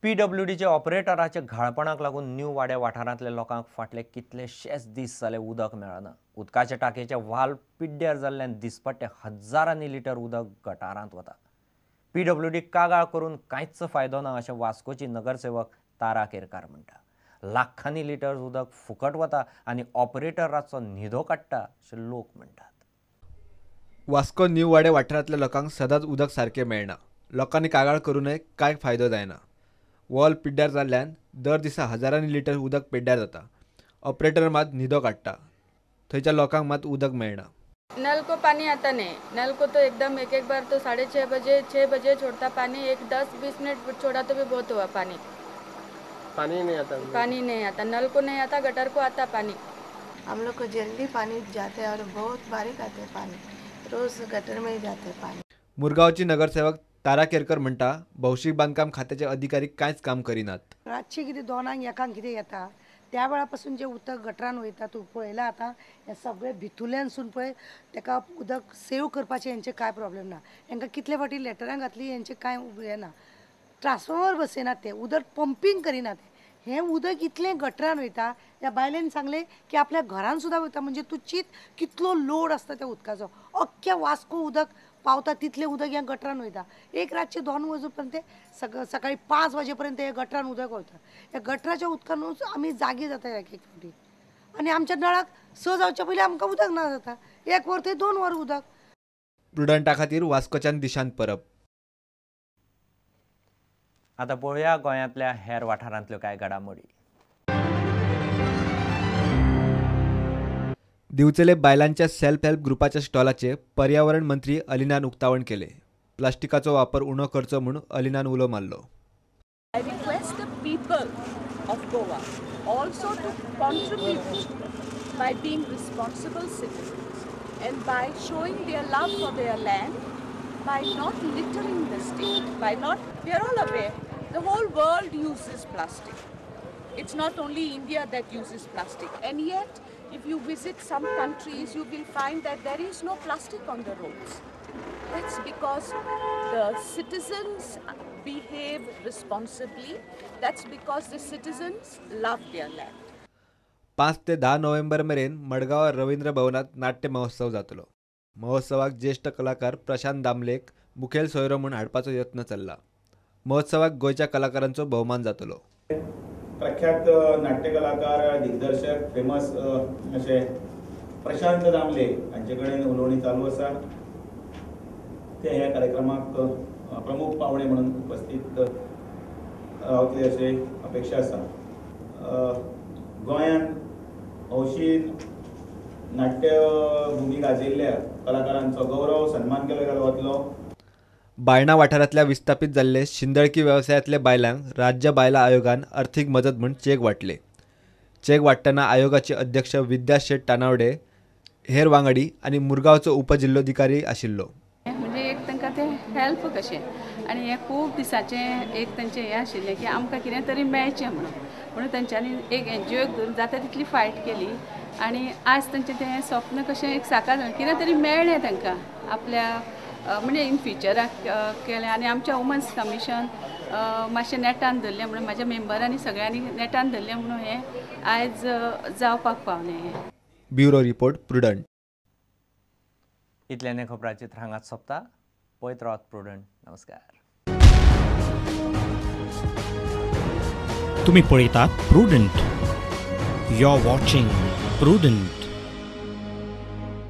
पीडब्ल्यूडीच्या ऑपरेटराच्या घाळपणाक लागून न्यू वाड्या वाठारांतल्या लोकांक फाटले कितलेशेच दीस जाले उदक मेळना. उदकाच्या टाकयेचे वाल पिड्ड्यार जाल्ल्यान दिसपट्टे हजारांनी लिटर उदक गटारांत वता. पीडब्ल्यूडी कागाळ करून कांयच फायदो ना अशें वास्कोची नगरसेवक तारा केरकार म्हणटा. लाखांनी लिटर उदक फुकट वता आनी ऑपरेटर रातचो न्हिदो काडटा अशें लोक म्हणटात. वास्को न्यू वाडे वाठारांतल्या लोकांक सदांच उदक सारकें मेळना. लोकांनी कागाळ करूनय कांय फायदो जायना. वॉल पिड्ड्यार जाल्ल्यान दर दिसा हजारांनी लिटर उदक पिड्ड्यार जाता. ऑपरेटर मात न्हिदो काडटा. थंयच्या लोकांक मात उदक मेळना. नल को पानी आता नहीं. नल को तो एकदम एक एक बार तो 6:30 बजे 6 बजे छोड़ता पानी. एक 10-20 मिनट छोड़ा तो भी बहुत हुआ. पानी पानी नहीं आता. पानी नहीं आता, नल को नहीं आता, गटर को आता पानी. हम लोग को जल्दी पानी जाते और बहुत बारीक आते पानी. रोज गटर में ही जाते पानी. मुरगांवची नगरसेवक तारा केरकर म्हणटा भौशीक बांदकाम खात्याचे अधिकारी कांयच काम करिनात. रातचे कितें 2 1 कितें येता त्या वेळा पासून जे उदक गटरान वयता तूं पळयलां आतां हें सगळें भितुल्यानसून पळय ताका उदक सेव करपाचें हेंचें कांय प्रॉब्लेम ना. हेंकां कितले फावटी लेटरां घातली हेंचें कांय हें ना. ट्रान्सफॉर्मर बसयनात ते, उदक पंपींग करिनात. हें उदक इतलें गटरान वयता. ह्या बायलेन सांगलें की आपल्या घरान सुद्दां वयता. म्हणजे तूं चीत कितलो लोड आसता त्या उदकाचो. अख्ख्या वास्को उदक पावता तितलें उदक ह्या गटरान वयता. एक रातचें 2 वाजूपर्यंत सकाळी 5 वाजेपर्यंत ह्या गटरान उदक वयता. ह्या गटराच्या उदकानूच आमी जागे जाता एक एक फावटी. आनी आमच्या नळाक 6 जावच्या पयलीं आमकां उदक ना जाता. 1 वर ते 2 वर उदक. प्रुडंटा खातीर वास्कोच्यान दिशांत परब. आतां पळोवया गोंयांतल्या हेर वाठारांतल्यो कांय घडामोडी. दिवचले बायलांच्या सेल्फ हेल्प ग्रुपाच्या स्टॉलाचे पर्यावरण मंत्री अलिनान उक्तावण केले. प्लास्टिकाचो वापर उणो करचो म्हूण अलिनान उलो मारलो. I request the people of Goa also to contribute by being responsible citizens and by showing their love for their land, by not littering the state, by not, we are all aware, the whole world uses plastic. It's not only India that uses plastic. And yet, if you visit some countries, you will find that there is no plastic on the roads. That's because the citizens behave responsibly. That's because the citizens love their land. 5 ते 10 नोव्हेंबर मेरेन मडगांव रवींद्र भवनात नाट्य महोत्सव जातलो. महोत्सवाक ज्येष्ठ कलाकार प्रशांत दामलेक मुखेल सोयरो म्हूण हाडपाचो यत्न चल्ला. महोत्सवाक गोंयच्या कलाकारांचो भोवमान जातलो. प्रख्यात नाट्य कलाकार दिग्दर्शक फेमस अशे प्रशांत दामले हांचे कडेन उलोवणी चालू आसा. ते ह्या कार्यक्रमाक प्रमुख पावणे म्हणून उपस्थित रावतले अशें अपेक्षा आसा. गोंयांत हौशी नाट्यभूमी गाजयल्ल्या कलाकारांचो गौरव सन्मान केलो वतलो. बायणा वाठारांतल्या विस्थापित जाल्ले शिंदळकी वेवसायांतल्या बायलांक राज्य बायलां आयोगान अर्थीक मदत म्हूण चेक वांटले. चेक वांट्टना आयोगाचे अध्यक्ष विद्या शेट तानावडे, हेर वांगडी आनी मुरगांवचो उपजिल्लोधिकारी आशिल्लो. म्हणजे एक तांकां तें हेल्प कशें आनी हें खूब दिसाचें एक तांचें हें आशिल्लें की आमकां कितें तरी मेळचें म्हणून, म्हणून तांच्यांनी एक एनजीओक धरून जाता तितली फायट केली आनी आज तांचें तें स्वप्न कशें एक साकार जालें. कितें तरी मेळ्ळें तांकां आपल्या म्हणजे इन फ्युचराक केलें. आनी आमच्या वुमन्स कमिशन मातशें नेटान धरलें म्हणून म्हाज्या मेंबरांनी सगळ्यांनी नेटान धरलें म्हणून हें आयज जावपाक पावलें. हें ब्युरो रिपोर्ट प्रुडंट. इतल्याने खबराचित्र हांगाच सोंपता. पळयत रावात प्रुडंट. नमस्कार. तुम्ही पळयतात Prudent. You are watching Prudent.